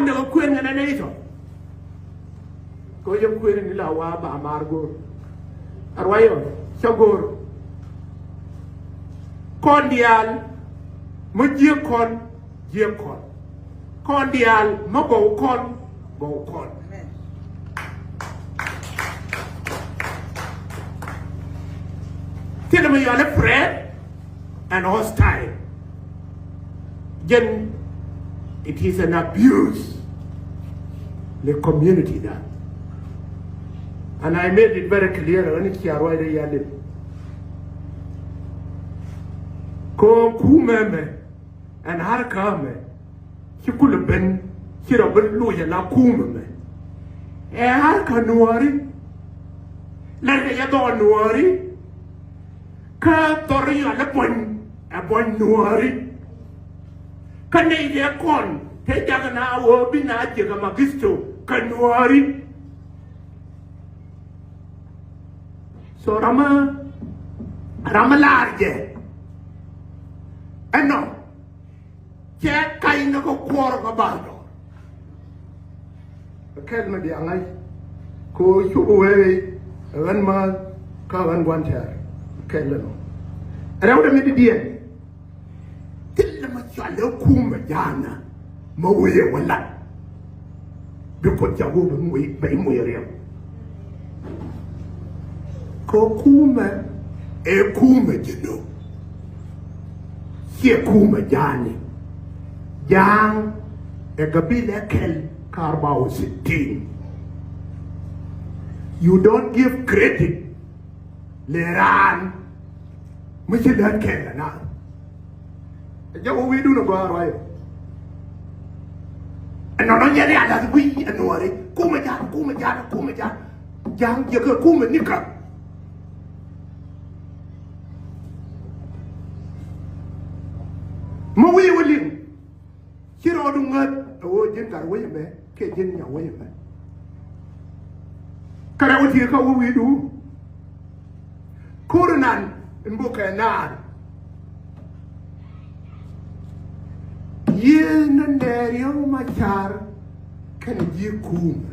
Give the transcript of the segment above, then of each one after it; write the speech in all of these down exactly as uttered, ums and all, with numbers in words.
Dee kɛ kuën kɛ nɛn ɛ itɔ. Kɛ wä jɛ kuën ni la wa ba mar go̱o̱r. A ruac ɔ cä go̱o̱r. Kɔn diaal mi jiek kɔn, jiek kɔn. Kɔn diaal mi gɔw kɔn, gɔw kɔn. Thilɛ mi yɔal ɛ friend and hostile. Jɛn, it is an abuse. The community that. And I made it very clear, ɣän cia ruacdɛ ya lip. Kɛ ɣöö kumɛ mɛ, ɛn harka mɛ, ci kulɛ ben, ci rɔ ben loc ala kumɛ mɛ. Ɛ harka Nuääri. Lɛr kɛ jɛ dhɔk Nuääri. Kä dhɔr yɔal ɛ buɔ̱ny, ɛ buɔ̱ny Nuääri. Kä nɛy dee kɔn te jak na ɣöö bi na jiäk ɛ magisto kɛ Nuääri. So ram mi, ram mi laar jɛ ɛnɔ. Cɛ kac ni kä kuɔr kä bar dɔr. Kɛl mi diaŋ ŋa̱c. Ko cuk wee ɣän ma kä ɣän gua̱n tɛɛr. Kɛl ni nɔ. Rɛwdɛ mi didiɛn. Thilɛ mi cɔal ɛ kumɛ ja̱a̱nä. Ma wee wä lat. Bi Kuoth cak wä bɛ moc, bɛ moc riɛm. Kɛ kumɛ, ɛ kumɛ Jinub. Ciɛ kumɛ ja̱a̱ni. Ja̱a̱ŋ ɛ gabila kɛl kä arba wa sitin. You don't give credit. Lɛ raan mi ci lät kɛl ɛ na. Ɛ jɛ wä wi̱i̱dun ɛ gɔaa ruac. Ɛnɔnɔ nyɛ rial lath wi̱i̱ ɛ Nuääri. Kumɛ ja̱a̱n, kumɛ ja̱a̱n, kumɛ ja̱a̱n. Ja̱a̱n jiäkä kumɛ nikä. Mi wi̱i̱ wä liŋ. Ci rɔɔdu ŋäth ɛ ɣöö ji̱n gat wec ɛmɛ kiɛ ji̱n nyaw wec ɛmɛ. Kɛ rɛw tiee kä wä wi̱i̱du. Ko̱r nan in bukɛ naar. Yiëë ni nɛɛr yio̱w ma car kɛnɛ ji̱ kuum.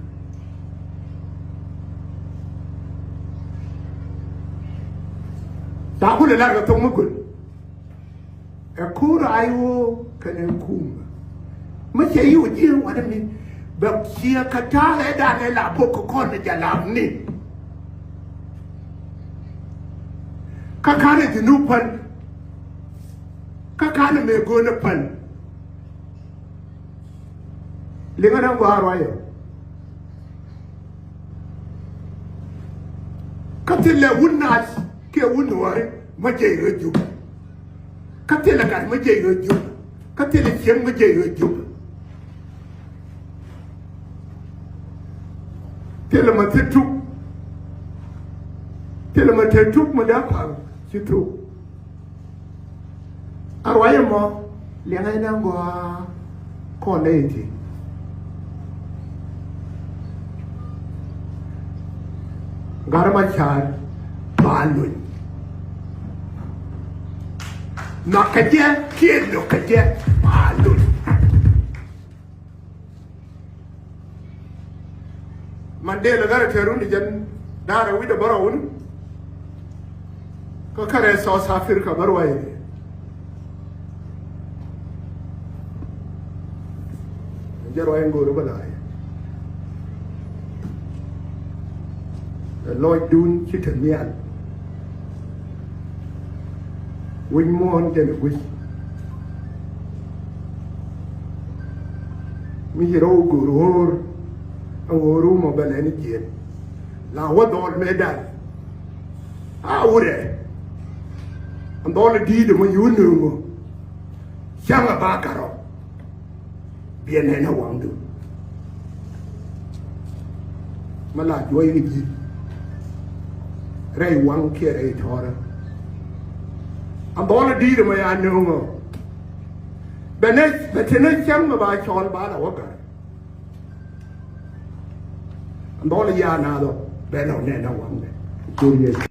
Thaa kulɛ lar kɛ thok mi göl. Ɛ ko̱r a i̱ ɣöö kɛnɛ kumɛ. Mi cɛ yi wä ji̱ wanɛ mi bɛ ciɛ kɛ ta̱a̱ ɛ danɛ la bok kɛ kɔn ni jalabni. Kä ka̱n ɛ Jinub päl. Kä ka̱n ɛ mëë go̱o̱nɛ päl. Liŋä dee gɔaa ruac ɔ. Kä thilɛ wut naath kiɛ wut Nuääri ma jiɛc ɣä Juba. Kä thilɛ gat ma jiɛc ɣä Juba. Kä thilɛ cieŋ ma jiɛc ɣä Juba. Thilɛ ma thil tuk. Thilɛ ma thil tuk ma dee pa̱l ci tuk. A ruac ɛmɔ liɛŋɛ ni ɛn gɔaa kɔn nɛy ti. Gat ma ca̱a̱r ba luny. Nhɔakɛ jɛ kiɛ lo̱kɛ jɛ ba luny. Mandela gat a tɛr wun i̱ jɛn da̱a̱r a wi̱cdɛ bä rɔw wun. Kä kärɛ South Africa bä ruac i̱ jɛ ruac in go̱o̱r bä la̱a̱c. Ɛ lɔcdun ci te nhial. Wi̱c muɔ̱ɔ̱n jɛn ɛ guic. Mi ci rɔw go̱o̱r ɣöör. Ɛn ɣöör wumɔ bɛ lɛni jiɛn. La wä dhɔl mëë dal. A wurɛ. Ɛn dhɔl di̱i̱t ɛmɔ ci wä nööŋä. Cäŋ ɛ ba karɔ. Biɛ nɛn ɛ waŋdu. Ma la juɔc kɛ ji̱. Rɛy waŋ kiɛ rɛy tɔ̱rä. Ɛn dhɔl ɛ di̱i̱t ɛmɔ ya nööŋä. Bɛ nɛ bɛ te nɛ cäŋ mɛ ba cɔl ba la wä gat. Ɛn dhɔl ɛ ya naath ɔ bɛ nɔ nɛn ɛ waŋdɛ. Jur yɛ.